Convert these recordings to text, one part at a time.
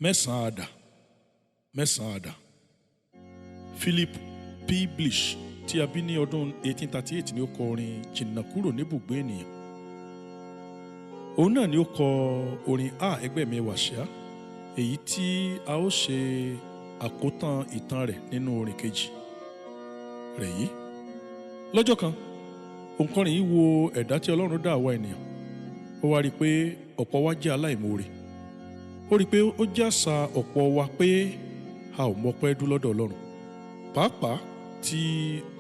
Mẹ́sàn-án àdà, mẹ́sàn-án àdà. Philip P. Blish tí a bí ní ọdún 1838 ni ó kọ orin "Jìnnà Kúrò Níbùgbé Ènìyàn". Òun náà ni ó kọ orin "A Ẹgbẹ́ Mi Wàṣíà", èyí tí a ó ṣe àkótán ìtàn rẹ̀ nínú orin kejì rẹ̀ yìí. Lọ́jọ́ kan, òǹkọrin yìí wo ẹ̀dá tí Ọlọ́run dá àwa ènìyàn. Ó wá rí i pé ọ̀pọ̀ wa jẹ́ aláìmoore. Ó rí i pé ó jẹ́ àṣà ọ̀pọ̀ wa pé a ò mọpẹ́ dú lọ́dọ̀ Ọlọ́run, pàápàá tí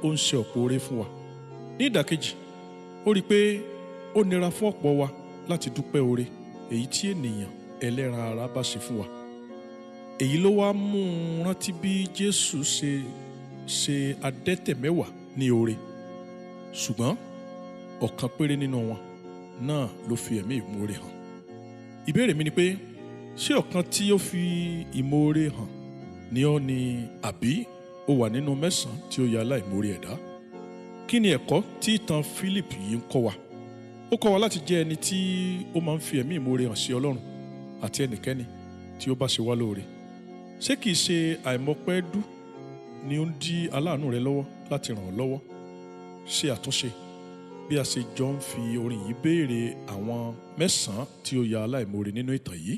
ó ń ṣe ọ̀pọ̀ oore fún wa. Ní ìdàkejì, ó rí i pé ó nira fún ọ̀pọ̀ wa láti dúpẹ́ oore èyí tí ènìyàn ẹlẹ́ran ara bá ṣe fún wa. Èyí ló wá mú un rántí bí Jésù ṣe ṣe adẹ́tẹ̀ 10 ní oore, ṣùgbọ́n ọ̀kan péré nínú wọn náà ló fi ẹ̀mí ìmoore hàn. Ìbéèrè mi ni pé, ṣé ọ̀kan tí ó fi ìmoore hàn ni ọ́ ni, àbí ó wà nínú 9 tí ó ya aláìmoore ẹ̀dá? Kí ni ẹ̀kọ́ tí ìtàn Philip yìí ń kọ́ wa? Ó kọ́ wa láti jẹ́ ẹni tí ó máa ń fi ẹ̀mí ìmoore hàn sí Ọlọ́run àti ẹnikẹ́ni tí ó bá ṣe wá lóore. Ṣé kìí ṣe àìmọpẹ́dú ni ó ń dí aláàánú rẹ lọ́wọ́ láti ràn ọ́ lọ́wọ́? Ṣe àtúnṣe bí a ṣe jọ ń fi orin yìí béèrè àwọn 9 tí ó ya aláìmoore nínú ìtàn yìí.